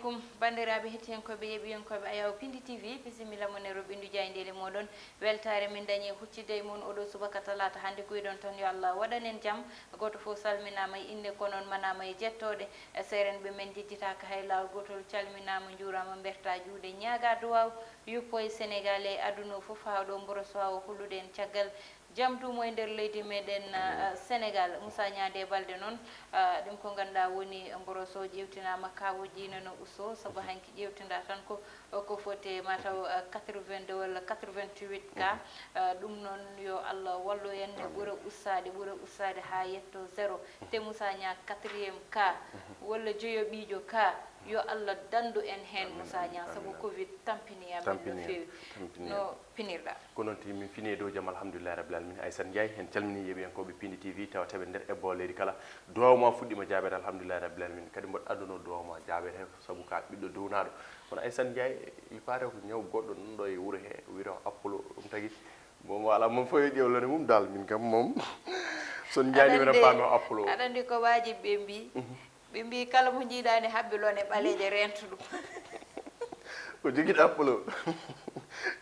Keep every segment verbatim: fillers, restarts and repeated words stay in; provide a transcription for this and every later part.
Kum banndiraaɓe hettiyankooɓe yeɓiyankooɓe Ayaw Pindi T V, bisimilla mon e roɓindu jaayndeele mooɗon. Weltaare min dañi e huccitde e mon oɗo subaka talaata hannde. Kuyɗon tan yo Allah waɗan en jam. Gooto fof salminaama e innde, ko noon manaama e jettooɗe. E seerenɓe men njejjitaaka hay laawol. Gootol calminaama, njuuraama, mbertaa juuɗe, ñaagaa duwaaw, yuppo e Senegaal e aduna o fof, haa ɗo mboroso haa o hulude en caggal jam duumo e nder leydi meɗen, ah, Senegaal. Moussa Niang de Balde noon, ah, ɗum ko ngannduɗaa woni mboroso ƴeewtinaama, kaawoji nana uso, sabu hanki ƴeewtinɗaa tan ko, ko foti mataw, ah, quatre-vingt-deux walla quatre-vingt-huit cas. Ah, ɗum noon yo Allah wallu en, ɓura ussaade, ɓura ussaade haa yetto zéro. Te Moussa Niang quatrième cas, walla joyoɓiijo cas, yo Allah danndu en heen, Moussa Niang, sabu covid tampini amen no feewi. No pinirɗaa? Ko noon tigi, min fini e dow jam, alhamdulillahi rabbil alamin. Aysata Ndiaye, en calmini yeɓiyankooɓe Pindi T V, tawata ɓe nder e boole leydi kala. Duwaaw ma fuɗɗiima jaabeede, alhamdulillahi rabbil alamin. Kadi mboɗo adduno duwaaw ma jaabeede, sabu ka ɓiɗɗo duwnaaɗo. Kono Aysata Ndiaye, il paraît ko ñaw goɗɗo nanɗo e wuro he, wiyetee Apollo, ɗum tagi. Bon, voilà, moom fof yo ƴeew lone mum daal, min kam moom. Son njaani mi Aɗa andi, reppano Apollo. Aɗa andi ko waaji ɓe mbi? Mhm. Ɓe mbi kala mo jiiɗaani habbi lone ɓaleeje reento ɗum. Ko jogiiɗo Apollo.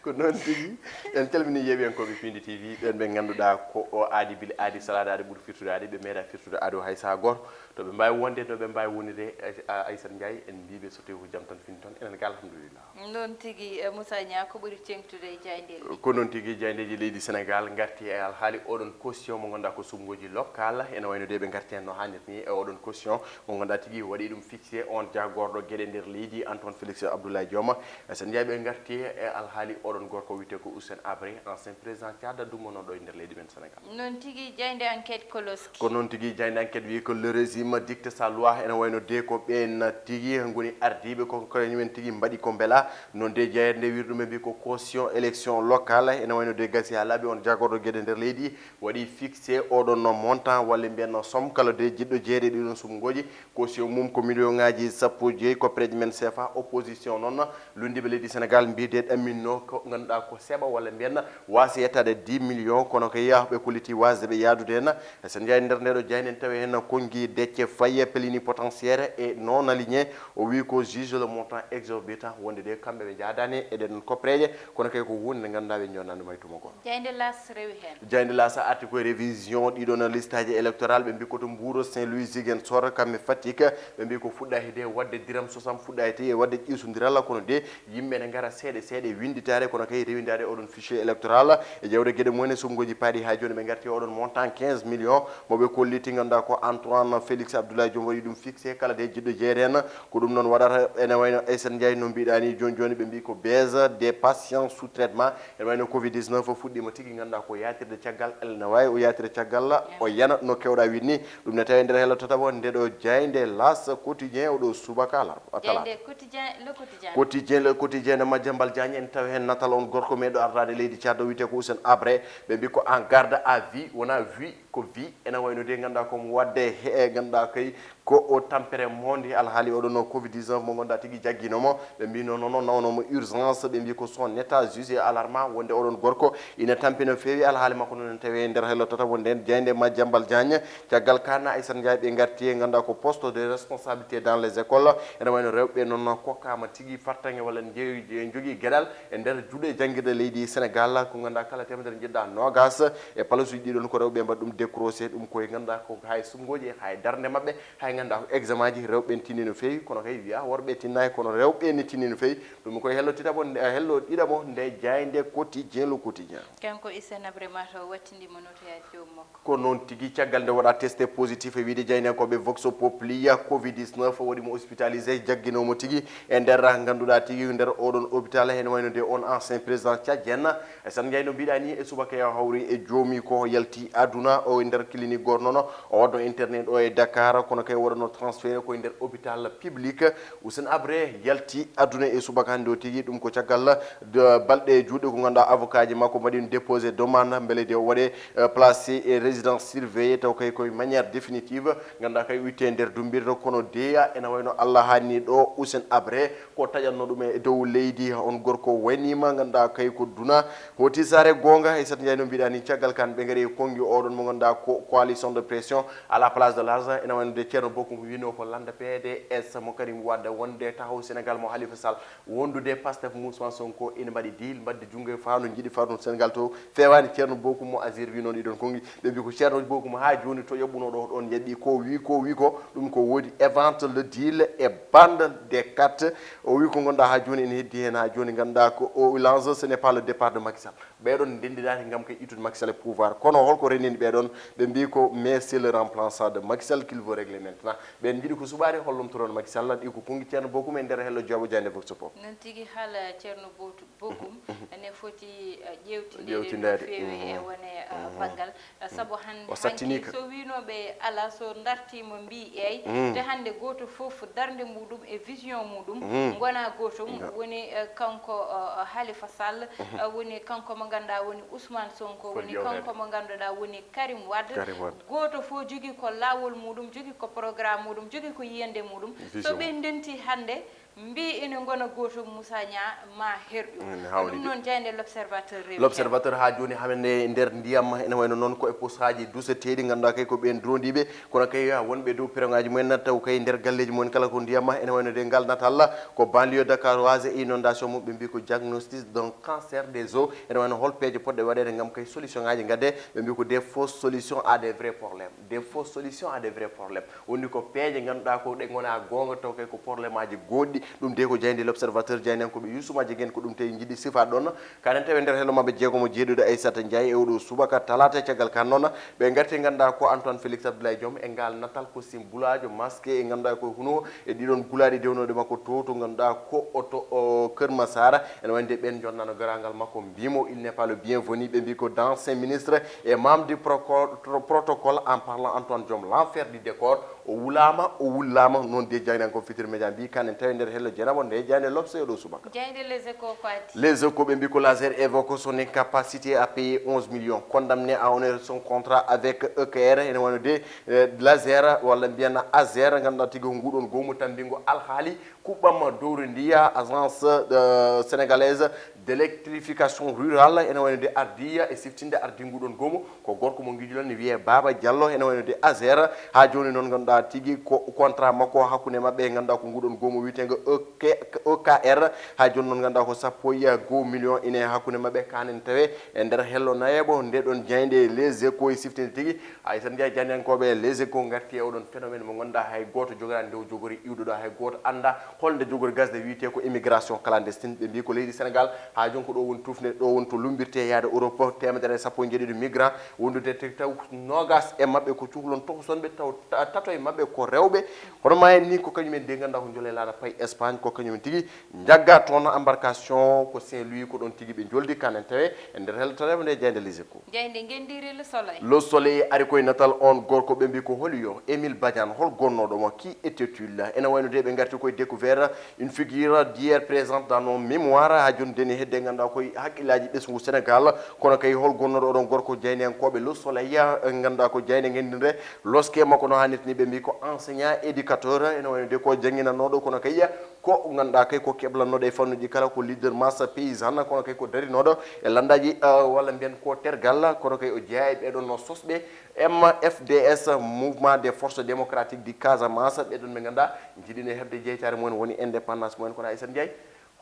Ko noon tigi. En calmini yeɓiyankooɓe Pindi T V, ɓen ɓe ngannduɗaa ko o aadi bile aadi salaade aadi ɓuri firtude aadi, ɓe meeɗa firtude aadi o hay saha gooto. To ɓe mbaawi wonde, no ɓe mbaawi wonirde, Ay-, A-, Aysata Ndiaye, en mbiiɓe so tawii ko jam tan fini toon, enen ka alhamdulillah. Noon tigi, eh, Moussa Niang, ko ɓuri teeŋtude e jaayndeeji? Ko noon tigi, jaayndeeji leydi Senegaal ngarti e alhaali oɗon caution mo ngannduɗaa ko suɓngooji local, ene wayno de ɓe ngarti heen no haanirta ni e oɗon caution mo ngannduɗaa tigi waɗi ɗum fixé on jagorɗo geɗe nder leydi, Antoine Félix Abdoulaye Diome. E so njaaɓe ngarti e alhaali oɗon gorko wiyetee ko Hissène Habré, ancien président Tchad, dummonooɗo e nder leydi men Senegaal. Noon tigi, jaaynde Enquête Koloski. Ko noon tigi, jaaynde Enquête wi ko le régime dicte sa loi, ene wayno de ko ɓeen tigi ngoni ardiiɓe, ko kañumen tigi mbaɗi ko mbela. Noon de jaaynde wi ɗum e mbi ko caution élection locale, ene wayno de gasi haa laaɓi on jagorɗo geɗe nder leydi waɗi fixé oɗon no montant walla mbiyen no somme kala de jiɗɗo jeeyde ɗiɗon suɓngooji. Caution mum ko million ŋaaji sappo e joyi koppereeje men C F A. Opposition noon, lunndiiɓe leydi Senegaal mbiide ɗamminno ko ngannduɗaa ko seeɓa walla mbiyen waasi yettaade dix millions, kono ko yaha ɓe kolliti waasde ɓe yaadude heen. E so njaayi nder ndeɗo jaaynde en tawi heen Konngi Déthié Faye, plénipotentiaire et non aligné, o wi ko juge le montant exorbitant, wonde de kamɓe ɓe njaadaani e ɗen koppereeje, kono kay ko huunde nde ngannduɗaa ɓe njoɗnaani ɗum hay tuma gooto. Jaaynde L'As rewi heen. Jaaynde L'As arti koye révision ɗiɗon listaaji électoral, ɓe mbi ko to Mbour, Saint-Louis, Ziguinchor, kamɓe Fatick, ɓe mbi ko fuɗɗaaki de waɗde diram sosam, fuɗɗaaki e waɗde ƴiisundiral, kono de yimɓe ne ngara seeɗa seeɗa winnditaade, kono kay rewindaade oɗon fichier électoral. E ƴeewde geɗe mumen e suɓngooji paaɗi haa jooni, ɓe ngarti oɗon montant quinze millions mo ɓe kolliti, ngannduɗaa ko Antoine Félix Abdoulaye Diome waɗi ɗum fixé kala de jiɗɗo jeeyde heen. Ko ɗum noon waɗata, ene wayno Aysata Ndiaye no mbiɗaa ni jooni jooni, ɓe mbi ko baisse des patients sous traitement. Ene wayno covid dix-neuf o fuɗɗiima tigi, ngannduɗaa ko yaatirde caggal, ene waawi o yaatira caggal, o yana no keewɗaa wiide ni. Ɗum ne tawi e nder hello tataɓo ndeɗo jaaynde L'As Quotidien oɗo subaka alarba, talaata. Jaaynde Quotidien, Le Quotidien. Quotidien, Le Quotidien, no Madiambal Diagne en tawi heen natal on gorko meeɗo ardaade leydi Tchad o wiyetee ko Hissène Habré. Ɓe mbi ko en garde à vue, wonaa vue, ko vie. Ene wayno de ngannduɗaa ko mo waɗde he, ngannduɗaa kay ko o tampere monde alhaali oɗon o covid dix-neuf mo ngannduɗaa tigi jaggiino mo. Ɓe mbi noon, noon, noon, nawno mo urgence. Ɓe mbi ko son état jugé alarmant, wonde oɗon gorko ina tampi no feewi. Alhaali makko noon en tawi e nder hello tataɓo nden jaaynde Madiambal Diagne. Caggal ka na Aysata Ndiaye ɓe ngarti e ngannduɗaa ko poste de responsabilité dans les écoles. Ene wayno rewɓe noon kokkaama tigi fartaŋŋe walla njeewi-, njogii geɗal e nder juuɗe janngirɗe leydi Senegaal, ko ngannduɗaa kala teemedere njiɗɗa noogaas e palasuuji ɗiɗon ko rewɓe mbaɗi ɗum décroché. Ɗum koye ngannduɗaa ko hay suɓngooji, hay darnde maɓɓe, hay ngannduɗaa ko examen ji, rewɓe en tinni no feewi, kono kay wiya worɓe tinnaani, kono rewɓe ne tinni no feewi. Ɗum koye hello titaɓo, nde, hello ɗiɗaɓo nde jaaynde Quotidien, Le Quotidien. Kanko Hissène Habré mataw wattindii mo notoyaaji joom makko. Ko noon tigi, caggal nde waɗa testé positif e wiyde jaayndiyankooɓe Vox Populi, covid dix-neuf waɗi mo hospitalisé, jagginoo mo tigi e nder ngannduɗaa tigi nder oɗon hôpital, heen wayno de on ancien président tchadien. E so njaayi no mbiɗaa ni, e subaka o hawri e joomi ko yalti aduna o e nder clinique goto noon, o waɗno interné ɗo e Dakar, kono kay waɗano transféré ko e nder hôpital public. Hissène Habré yalti aduna e subaka hannde o tigi, ɗum ko caggal de balɗe juuɗe ko ngannduɗaa avocat ji makko mbaɗi déposé demande mbele de o waɗe, eh, placé e résidence surveillée, taw kay koye manière définitive, ngannduɗaa kay o itte nder dumbirde, kono deya ene wayno Allah haanni ɗo Hissène Habré ko taƴatno ɗum e dow leydi. On gorko wayniima, ngannduɗaa kay ko duna hoti saare goonga. E sat njayno mbiɗaa ni caggal kan ɓe ngari e konngi oɗon mo Da ko coalition de pression à la place de l'argent, ene wayno de Ceerno Bokum wino ko landa P D S mo Karim Wade, wonde taxaw Sénégal mo Khalifa Sall, wondude Pastef mo Ousmane Sonko, ene mbaɗi deal, mbaddi junngo e faandu, njiɗi faandu Sénégal to feewaani. Ceerno Bokum mo Azir wi noon ɗiɗon konngi, ɓe mbi ko Ceerno Bokum haa jooni to yoɓɓuno ɗo ɗon yaɓi ko wi ko wi ko ɗum ko woodi, event le deal e bande des cartes. O wi ko ngonɗa haa jooni ene heddi heen haa jooni, ngannduɗaa ko o l'enjeu ce n'est pas le départ de Macky Sall. Ɓeɗon ndenndinaani ngam kay ittude Macky Sall e pouvoir. Kono holko renini ɓeɗon? Ɓe mbi ko mais c'est le remplaçant de Macky Sall qu'il veut régler maintenant. Ɓen njiɗi ko suɓaade hollomtoron Macky Sall, ɗi ko konngi Ceerno Bokum e nder hello Jooɓo Jaaynde Vox Pop. Noon tigi haala Ceerno Botu-, Bokum ene foti eh, ƴeewtindeede no Ƴeewtindeede. Feewi e wone eh, banngal. Eh, sabu han-, O sattini hanki ka. So wiinooɓe ala, so ndartiima mbi eey, te hannde gooto fof darnde muɗum e vision muɗum ngona gootum. Woni eh, kanko eh, Khalifa Sall, eh, woni kanko mo ngannduɗaa woni Ousmane Sonko, woni kanko mo ngannduɗaa woni Karim Wade. Karim Wade. Gooto fof jogii ko laawol muɗum, jogii ko programme muɗum, jogii ko yiyannde muɗum. So Vision. Ɓe ndenti hannde, mbi ene ngona gooto, Moussa Niang ma herɗu. Mm, hawni Ɗum de. Noon jaaynde L'Observateur rewi. L'Observateur haa jooni hamen e nder ndiyam, ene wayno noon ko e posaaji duseteeɗi, ngannduɗaa kay ko ɓeen drondiiɓe, kono kay wonɓe dow peroŋaaji mumen, taw kay nder galleeji mumen kala ko ndiyam, ene wayno de ngal natal ko banlieue dakaroise e inondation mum, ɓe mbi ko diagnostic d'un cancer des eaux, ene wayno hol peeje potɗe waɗeede ngam kay solution ŋaaji ngadde, ɓe mbi ko des fausses solutions à des vrais problèmes, des fausses solutions à des vrais problèmes. Woni ko peeje ngannduɗaa ko ɗe ngona goonga taw kay ko problème aji goɗɗi. Ɗum de ko jaaynde L'Observateur, jaayndiyankooɓe Youssouma Jeguen ko ɗum tawi njiɗi sifa ɗon. Kanen tawi nder hello maɓɓe jeegomo jeeɗuɗo Aissata Ndiaye e oɗo subaka talaata e caggal kan noon. Ɓe ngarti ngannduɗaa ko Antoine Félix Abdoulaye Diome e ngal natal ko simbulaajo masque e ngannduɗaa ko huno e ɗiɗon gulaaɗi dewnooɗe makko to to ngannduɗaa ko oto o Kër Massar. Ene wayde ɓen jonnano garaangal makko mbimo il n'est pas le bienvenu. Ɓe mbi ko d'anciens ministres et membres du proco-, pro-, protocole en parlant Antoine Diome l'enfer du décor. O wulaama, o wullaama, noon de jaayndiyankooɓe Futurs Médias mbi kanen tawi nder hello Dieynaba nde jaaynde L'Obs e ɗo subaka. Jaaynde Les Échos ko addi. Les Échos ɓe mbi ko l'Azer évoque son incapacité à payer onze millions. Condamné à honorer son contrat avec E K R, ene wano de eh, l'Azer walla mbiyen Azer, ngannduɗaa tigi ko nguɗon goomu tambingo alhaali kuɓɓam dowri ndiya, agence eh, sénégalaise d'électrification rurale, ene wano de ardiya e siftinde ardi nguɗon goomu. Ko gorko mo ngijulon ne wiyee Baba Diallo, ene wano de Azer. Haa jooni noon ngannduɗaa tigi ko contrat makko hakkunde maɓɓe, ngannduɗaa ko nguɗon goomu wiyeteengo E K R. Haa jooni noon ngannduɗaa ko sappo e goo million ine hakkunde maɓɓe, kanen tawe e nder hello nayeeɓo. Nde ɗon jaaynde Les Échos e siftinde tigi. Aysata Ndiaye, jaayndiyankooɓe Les Échos ngarti e oɗon phénomène mo ngannduɗaa hay gooto jogoraani nde o jogori iwde ɗo, hay gooto anndaa hol nde jogori gasde, wiyetee ko immigration clandestine. Ɓe mbi ko leydi Sénégal haa jooni ko ɗo woni tufnde, ɗo woni to lumbirtee yaade Europe, teemedere e sappo e jeeɗiɗo migrant wondude te taw noogas e maɓɓe ko cukalon tohosonɓe, taw ta-, tato e maɓɓe ko rewɓe. Hono ma en ni ko kañumen de ngannduɗaa ko njole laana payi Espagne, ko kañumen tigi njagga toon embarcation ko Saint-Louis, ko ɗon tigi ɓe njoldi, kanen tawe e nder hello taweeɓe nde jaaynde Les Échos. Jaaynde ngendiire Le Soleil. Le Soleil ari koye natal on gorko, ɓe mbi ko holi yo Émile Badiane, hol gonnooɗo mo, qui était-il? Ene wayno de ɓe ngarti koye découvert une figure d'hier présente dans nos mémoires. Haa jooni deni hedde ngannduɗaa koye hakkillaaji ɓesngu Sénégal. Kono kay hol gonnooɗo oɗon gorko? Jaayndiyankooɓe Le Soleil ngannduɗaa ko jaaynde ngendiire. Loske makko no haanirta ni ɓe mbi ko enseignant éducateur, ene wayno de ko jannginannooɗo, kono kay ko ngannduɗaa kay ko keblannooɗo e fannuuji kala, ko leader masse paysanne, kono kay ko darinooɗo e lanndaaji eh, walla mbiyen ko tergal, kono kay o jeyaa e ɓeɗon no sosɓe M F D S, Mouvement des Forces Démocratiques du Casamance, ɓeɗon ɓe ngannduɗaa njiɗino heɓde jeytaare mumen woni indépendance mumen. Kono Aysata Ndiaye,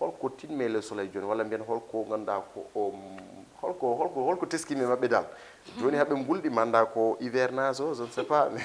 holko tinmi e Le Soleil jooni, walla mbiyen holko ngannduɗaa ko o, holko, holko, holko teskimi e maɓɓe dal? Jooni haɓe mbulɗi, mi anndaa ko hivernage o, je ne sais pas, mais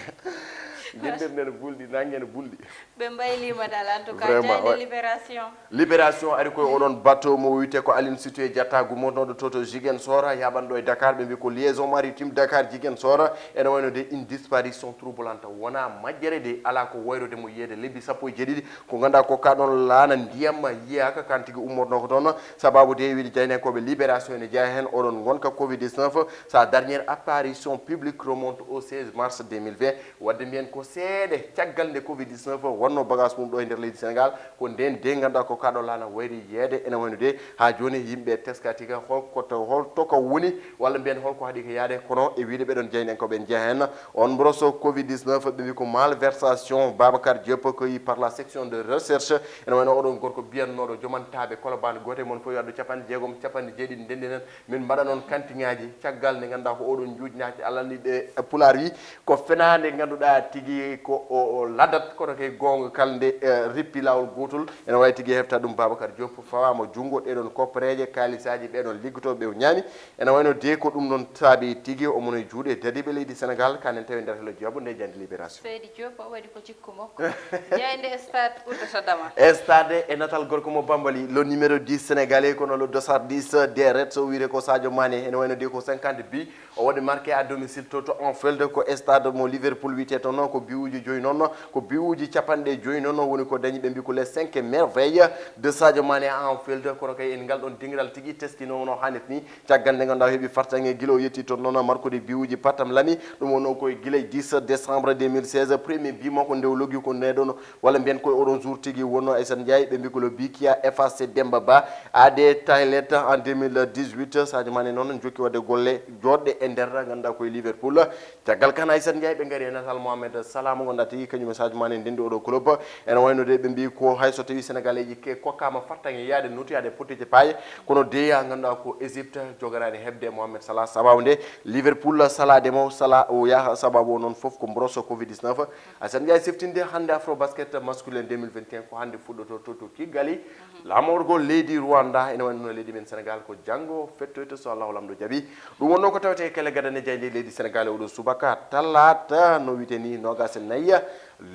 ngendir nden bulɗi, nange ne bulɗi. Ɓe mbayliima dal, en tout cas. Vraiment, jaaynde ouais. Libération. Libération ari koye oɗon bateau mo wiyetee ko Aline Sitoé Diatta, gummotooɗo to to Ziguinchor, yaaɓan ɗo e Dakar, ɓe mbi ko liaison maritime Dakar Ziguinchor, ene wayno de une disparition troublante, wona majjere de, alaa ko wayrude mo yiyeede lebbi sappo e jeeɗiɗi. Ko ngannduɗaa ko ka ɗon laana ndiyam yiyaaka, kan tigi ummotnoo ko toon. Sababu de wiide jaayndiyankooɓe Libération ene jeyaa heen oɗon ngonka covid dix-neuf, sa dernière apparition publique remonte au seize mars deux mille vingt. Wadde mbiyen ko Seeɗe caggal nde covid dix-neuf wonno bagage mum ɗo e nder leydi Sénégal, ko nden de ngannduɗaa ko kaɗo laana wayri yeede. Ene wayno de haa jooni yimɓe teska tiga holko to, holto ka woni, walla mbiyen holko haɗi ko yaade, kono e wiide ɓeɗon jeynen ko ɓen jeeya heen. On broso covid dix-neuf ɓe mbi ko malversation. Babacar Diop ko yi par la section de recherche. Ene wayno oɗon gorko biyannooɗo jomantaaɓe Kolobaan, gooto e mon fof yo addu capanɗe jeegom, capanɗe jeeɗiɗi, ndenndinen min mbaɗa noon kantiŋaaji caggal nde ngannduɗaa ko oɗon njuuj naati alani ɗe. Pulaar wi ko fenaande ngannduɗaa tigi ko o, o ladat, kono kay goonga kala nde, eh, rippi laawol gootol. Ene wayi tigi hefta ɗum Babacar Diop, fawaama junngo ɗeɗon koppereeje, kaalisaaji ɓeɗon liggotooɓe o ñaami. Ene wayno de ko ɗum noon saabi tigi omo no e juuɗe dadiiɓe leydi Sénégal, kanen tawi nder helo joobo nde jandi Libération. Seydi Diop o waɗi ko cikku makko. Jeyde stade uddata dama. Stade e natal gorko mo Bambali, le numéro dix sénégalais, kono le dossard dix des Reds, o wiyete ko Sadio Mané. Ene wayno de ko cinquante buts o waɗi marqué à domicile to, to Anfield, ko stade mo Liverpool wiyete toon, ko biwuji joyi noon, ko biwuji capanɗe joyi noon woni ko dañi, ɓe mbi ko les cinq merveilles de Sadio Mané à Anfield. Kono kay en ngal ɗon dingiral tigi teskinomo no hannirta ni, caggal nde ngannduɗaa heɓi fartaŋŋe gila o yetti toon noon markude biwuji patam lami. Ɗum wonno koye gila dix décembre deux mille seize, premier bi makko nde o logi ko nde ɗon, walla mbiyen koye oɗon jour tigi wonno Aissata Ndiaye, ɓe mbi ko le but qui a effacé Demba Ba à des toilettes en deux mille dix-huit. Sadio Mané noon jokki waɗde golle joɗɗe e nder ngannduɗaa koye Liverpool. Caggal kan Aissata Ndiaye ɓe ngari e natal Mohamed Salah mo ngannduɗaa tigi kañum e Sadio Mané ndenndi oɗo club. Ene wayno de ɓe mbi ko hay so tawi Sénégalais ji ke kokkaama fartaŋŋe yaade notoyaade pottice paaye, kono de ya ngannduɗaa ko Égypte joganaani heɓde Mohamed Salah. Sababu nde Liverpool salaade mo, Salah o yaha, sababu o noon fof ko broso covid dix-neuf. Aissata Ndiaye seftinde hannde Afro Basket masculin deux mille vingt et un ko hannde fuɗɗoto to, to Kigali. Laamorgo leydi Rwanda ene wayno leydi men Sénégal ko janngo fettoyta so Allahu Lamɗo jaɓi. Ɗum wonno ko tawete kele gadane jayde leydi Sénégal e oɗo subaka talaata no wiyete ni noogas e nayi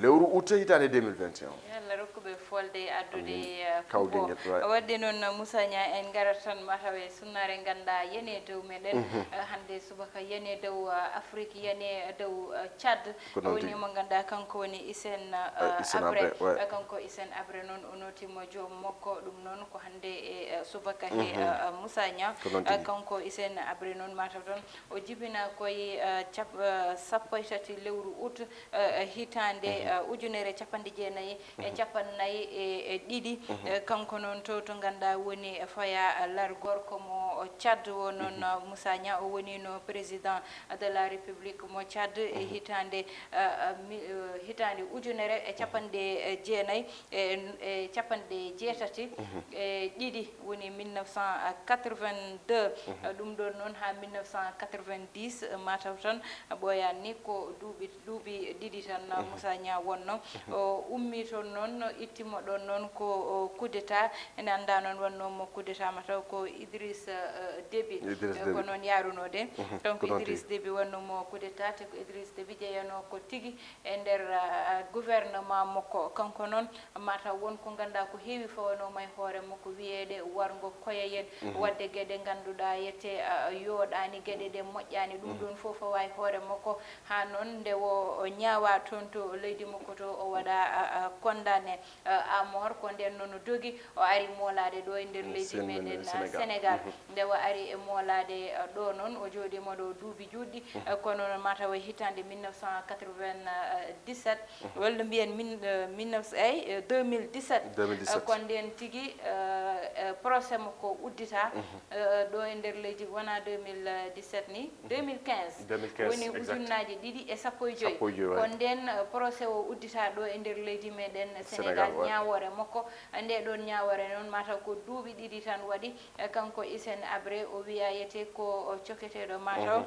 lewru août hitaande deux mille vingt et un. Yo Allah rokku ɓe folde e addude, eh, kaw gengel, waɗde noon, Moussa Niang, en ngarat tan mataw e sunnaare ngannduɗaa yani e dow meɗen. Eh, hannde subaka yani e dow, eh, Afrique, yani e dow, eh, Tchad. Ko noon woni tigi. Mo ngannduɗaa kanko woni Hissène, eh, Hissène Habré. Habré, ouais. Eh, kanko Hissène Habré noon o nooti mo joom makko, ɗum noon ko hannde e, eh, subaka he, eh, eh, Moussa Niang. Ko noon tigi. Eh, kanko Hissène Habré noon mataw tan o jibina koye, eh, cap-, eh, sappo e tati lewru août, eh, eh, hitaande, eh, ujunere capanɗe jeenayi e capanɗe nayi e, e ɗiɗi. Eh, kanko noon to, to ngannduɗaa woni, eh, faya, eh, largol ko mo Tchad o noon, eh, Moussa Niang o wonino président de la République mo Tchad e hitaande, eh, eh, mi-, eh, hitaande ujunere e capanɗe, eh, jeenayi e, e capanɗe jeetati e ɗiɗi, woni mille neuf cent quatre-vingt-deux. Eh, ɗum ɗon noon haa mille neuf cent quatre-vingt-dix, eh, mataw tan, eh, ɓooyaani ni ko duuɓi, duuɓi ɗiɗi tan, eh, Moussa Niang wonno. O ummii toon noon, ittii mo ɗoon noon ko, o, coup d'état. Ene anndaa noon wonnoo mo coup d'état mataw ko Idriss, eh, Déby. Idriss, eh, ko Déby. Noon yaarunoo de. Donc ko noon Idriss tigi. Déby wonnoo mo coup d'état, te ko Idriss Déby jeyanoo ko tigi e nder, ah, gouvernement makko. Kanko noon, mataw won ko ngannduɗaa ko heewi fawanooma e hoore makko, wiyeede warngo koye en, waɗde geɗe ngannduɗaa yete, ah, yooɗaani, geɗe ɗe moƴƴaani. Ɗum ɗon fof fawa e hoore makko. Haa noon nde o, o ñaawaa toon to leydi makko to, o waɗa, ah, ah, condamné. Eh, Amor, ko ndeen noon o dogi, o ari moolaade ɗo e nder leydi meɗen, eh, Sénégal. Nde o ari e moolaade, eh, ɗo noon, o jooɗiima ɗo duuɓi juutɗi, eh, kono noon mataw e hitaande mille neuf cent quatre-vingt-dix-sept, walla mbiyen min, eh, mille neuf cents, eyi, eh, deux mille dix-sept. Deux mille dix-sept. Eh, ko ndeen tigi, eh, eh, procès makko uddita, eh, ɗo e nder leydi, wonaa deux mille dix-sept ni, deux mille quinze. Deux mille quinze, woni exact. Ujunnaaji ɗiɗi e sappo e joy. Sappo e joy, ko ouais. Ndeen, eh, procès o uddita ɗo e nder leydi meɗen Sénégal, Sénégal, ouais. Ñaawoore makko, nde ɗon ñaawoore noon mataw ko duuɓi ɗiɗi tan waɗi, eh, kanko Hissène Habré, o wiya yete ko, o, coketeeɗo mataw.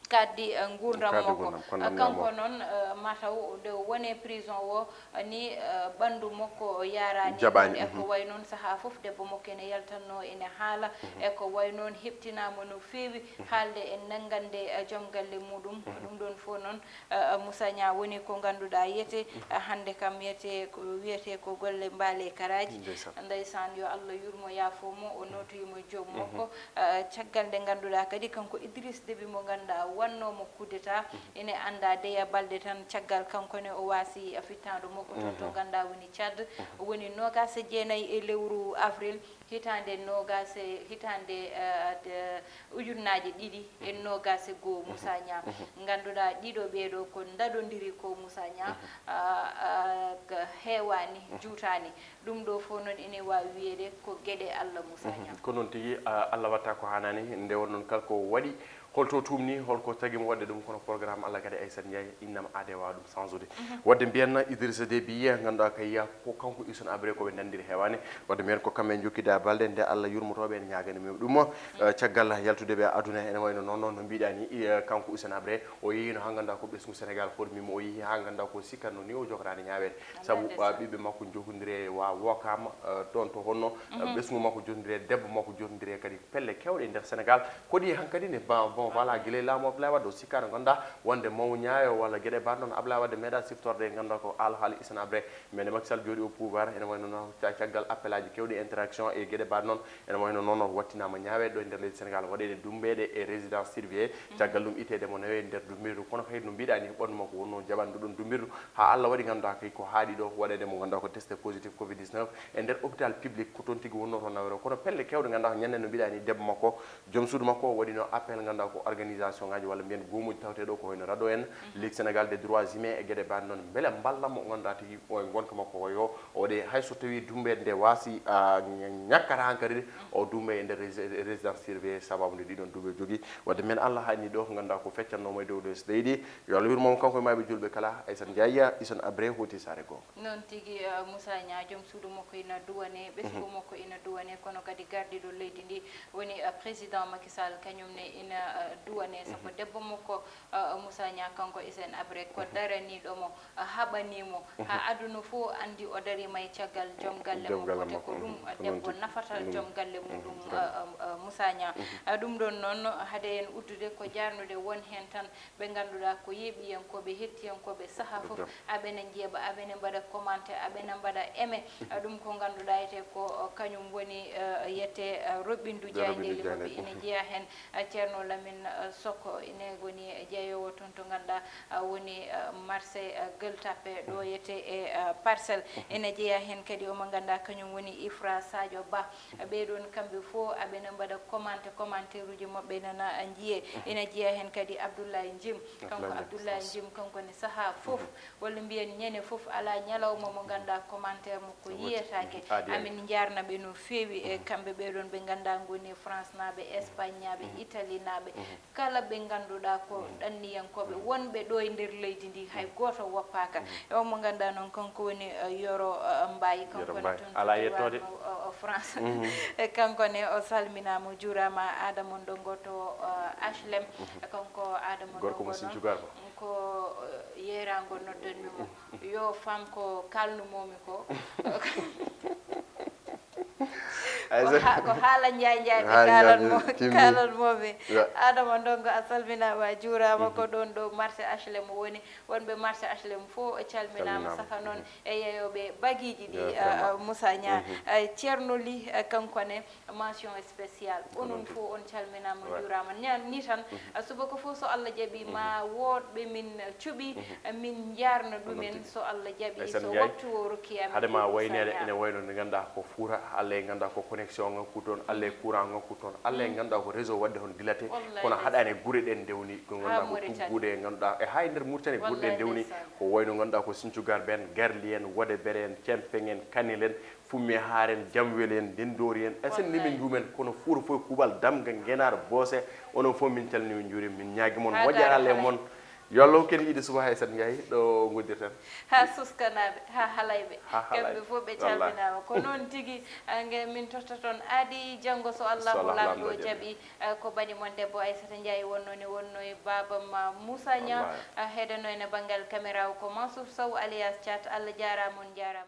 Kaddi, eh, nguurndam makko. Kaddi nguurndam, ko noon. Eh, kanko noon, eh, mataw nde o woni prison o, eh, ni, eh, ɓanndu makko o yaaraani. Jaɓaani, noon e ko way noon sahaa fof debbo makko ene yaltatnoo ene haala. E ko way noon heɓtinaama no feewi haalde e nanngande, eh, joom galle muɗum. Ɗum ɗon fof noon, eh, eh, Moussa Niang woni ko ngannduɗaa yete, eh, hannde kam yete ko wiyetee ko golle mbaale karaaji. Ndeysaan. Ndeysaan, yo Allah yurmo yaafo mo, o nootoyimo joom makko. Eh, caggal nde ngannduɗaa kadi kanko Idriss Déby mo ngannduɗaa wannoomo coup d'état. Ene anndaa deya balɗe tan caggal kanko ne o waasi fittaandu makko toon to ngannduɗaa woni Tchad. Woni noogaas e jeenayi e lewru avril hitaande noogaas e, hitaande, eh, de, ujunnaaje ɗiɗi e noogaas e goo, Moussa Niang. Ngannduɗaa ɗiɗo ɓeeɗo ko ndaɗondiri ko, Moussa Niang, ah, ah, ko heewaani, juutaani. Ɗum ɗo fof noon ene waawi wiyeede ko geɗe Allah, Moussa Niang. Ko noon tigi, ah, Allah watta ko haanaani. Nde won noon kala ko waɗi, holto tuumni, holko tagi mo waɗde ɗum, kono programme Allah kadi, Aissata Ndiaye, innama aade waawa ɗum change-ude. Waɗde mbiyen Idrissa Déby, ngannduɗaa kay ko kanko Hissène Habré ko ɓe ndenndiri heewaani. Waɗde mbiyen ko kamɓe njokkidaa balɗe, nde Allah yurmotooɓe en ñaagani mo ɗum. Eh, caggal yaltude ɓe aduna, ene wayno noon, no mbiɗaa ni, eh, kanko Hissène Habré, o yehiino haa ngannduɗaa ko ɓesngu Sénégal hormii mo, o yehi haa ngannduɗaa ko sikkatno ni o jogoraani ñaaweede. Sabu, ah, ɓiɓɓe makko njokondiri e wa-, Wokam, eh, ɗoon to honno, eh, ɓesngu makko jokondiri e debbo makko jokondiri e kadi pelle keewɗe e nder Sénégal. Koɗi hankadi ne, ba-, bon, voilà, gila e laamu Abdoulaye Wade o sikkaano ngannduɗaa wonde maw ñaayo walla geɗe mbaɗ noon Abdoulaye Wade meeɗa siftorde e ngannduɗaa ko alhaali Hissène Habré. Mais nde Macky Sall jooɗi au pouvoir, ene wayno noon ca-, caggal appel aji keewɗi, interaction e geɗe mbaɗ noon, ene wayno noon o wattinaama ñaaweede ɗo e nder leydi Sénégal, waɗeede dummbeede e résidence surveillée. Caggal ɗum iteede mo nawe e nder dummbirdu. Kono kadi no mbiɗaa ni, ɓanndu makko wonno jaɓandu ɗon dummbirdu. Haa Allah waɗi ngannduɗaa kay ko haaɗi ɗo waɗeede mo ngannduɗaa ko testé positif covid dix-neuf e nder hôpital public, ko toon tigi wonno toon nawre. Kono pelle keewɗe ngannduɗaa ko ñande no mbiɗaa ni debbo makko, joom suudu makko o waɗino appel ngannduɗaa ko organisation ngaji walla mbiyen goomuuji tawteeɗo ko wayno RADDHO en, Ligue Sénégal des droits humains e geɗe mbaɗ noon. Mbele mballa mo ngannduɗaa tigi o e ngonka makko o yo o waɗe hay so tawii dummbere nde waasi, ah, ñakkata hankadi o dummbe e nder rési-, résidence surveillée sababu nde ɗiɗon duuɓi o jogii. Waɗde men Allah haɗni ɗo ko ngannduɗaa ko feccannoomo e dow les leydi. Yo Allah yurmo mo kanko e maaɓe julɓe kala. Aissata Ndiaye, Hissène Habré, Hooti Saare Goonga. Noon tigi, eh, Moussa Niang, joom suudu makko ina duwane, ɓesngu makko ina duwane, kono kadi gardiiɗo leydi ndi woni, eh, président Macky Sall, kañum ne ina, eh, duwane, sabu debbo makko, eh, Moussa Niang, kanko Hissène Habré, ko daraniiɗo mo, eh, haɓanii mo, haa aduna fof anndi o dariima e caggal joom galle makko, te ko ɗum, eh, debbo nafata joom galle muɗum, eh, eh, eh, Moussa Niang. Eh, ɗum ɗoon noon, hade en uddude ko jaarnude won heen tan, ɓe ngannduɗaa ko yeeɓiyankooɓe, hettiyankooɓe sahaa fof, aɓene njeeɓa, aɓene mbaɗa commentaire, aɓene mbaɗa aimé. Ah, ɗum ko ngannduɗaa etee ko, oh, kañum woni, eh, yetee, eh, Roɓindu Jaayndeeli maɓɓe. Ina jeyaa heen, eh, Ceerno Lamin, eh, Sokko, ine woni jeyoowo toon to ngannduɗaa, ah, woni, eh, marché, eh, Gueule Tapée ɗo yetee e, eh, Parcelles. Ina jeyaa heen kadi omo ngannduɗaa kañum woni Ifra Sadio Ba. Ɓee ɗoon kamɓe fof aɓena mbaɗa commenté, commentaire uji maɓɓe nana njiyee. Ina jeyaa heen kadi Abdoulaye Njim. Kanko Abdoulaye Njim, kanko ne sahaa fof, walla mbiyen ñande fof, alaa ñalawma mo ngannduɗaa commentaire makko yiyetaake. Amin njaarna ɓe no feewi, e kamɓe ɓee ɗoon ɓe ngannduɗaa ngoni France naaɓe, Espagne naaɓe, Italie naaɓe. Kala ɓe ngannduɗaa ko ɗanniyankooɓe wonɓe ɗo e nder leydi ndi, hay gooto woppaaka. E on mo ngannduɗaa noon, kanko woni, eh, Yoro, eh, Mbaye, kanko ne toon to diiwaanu, eh, eh, France. E kanko ne o salminaama, o juuraama, Adama Ndongo to, eh, H L M. E kanko Adama Ndongo noon, ko, eh, yeeraango noddanmi mo. Yo femme ko kaalnumoomi ko. Ko ha-, ko haala njaay njaay ɓe kaalan mo, kaalan mo ɓe. Adama Ndongo, a salminaama, a juuraama. Ko ɗoon ɗo marché H L M woni. Wonɓe marché H L M fof calminaama, saka noon e yeyooɓe bagiiji ɗi, eh, Moussa Niang. Eh, Ceerno Ly, eh, kanko ne, mention spéciale. Onon fof on calminaama, njuuraama. Ñaan ni tan, eh, subaka fof so Allah jaɓi, ma woodɓe min cuɓi, eh, min njaarna ɗumen. So Allah jaɓi, so waktu o rokki amen, hade ma wayneede, ene wayno nde ngannduɗaa ko Fuuta, Allah e ngannduɗaa ko connexion ngakku toon, Allah e courant ngakku toon, Allah e ngannduɗaa ko réseau waɗde hono dilate, kono haɗaani gure ɗen ndewni, ko ngannduɗaa ko tuggude e ngannduɗaa, e haa e nder Mauritanie gure ɗen ndewni, ko wayno ngannduɗaa ko Sinthiou Garbe en, Garli en, Wodebere en, Cempeng en, Kanel en, Fummi Haar en, Jamwel en, Ndenndoori en, e sen nimi njuumen, kono Fuuta fof e kuuɓal, Damga, Ngenaar, Boose, onon fof min calminii, min njuuriima, min ñaagii mon moƴƴere Allah e mon. Yo Allah hokku en yiide subaka, Aissata Ndiaye, ɗo ngondirten. Haa Suskanaaɓe, haa Halayɓe, kamɓe fof ɓe calminaama. Ko noon tigi, eh, nge min totta toon aadi janngo so Allahu Laamɗo jaɓi. Eh, ko bani mon debbo Aissata Ndiaye wonnoo ne, wonnoo e baabam, ah, Moussa Niang. Eh, heɗanoo ene banngal caméra o ko Mansour Sow alias Thiat. Allah jaaraama, on njaaraama.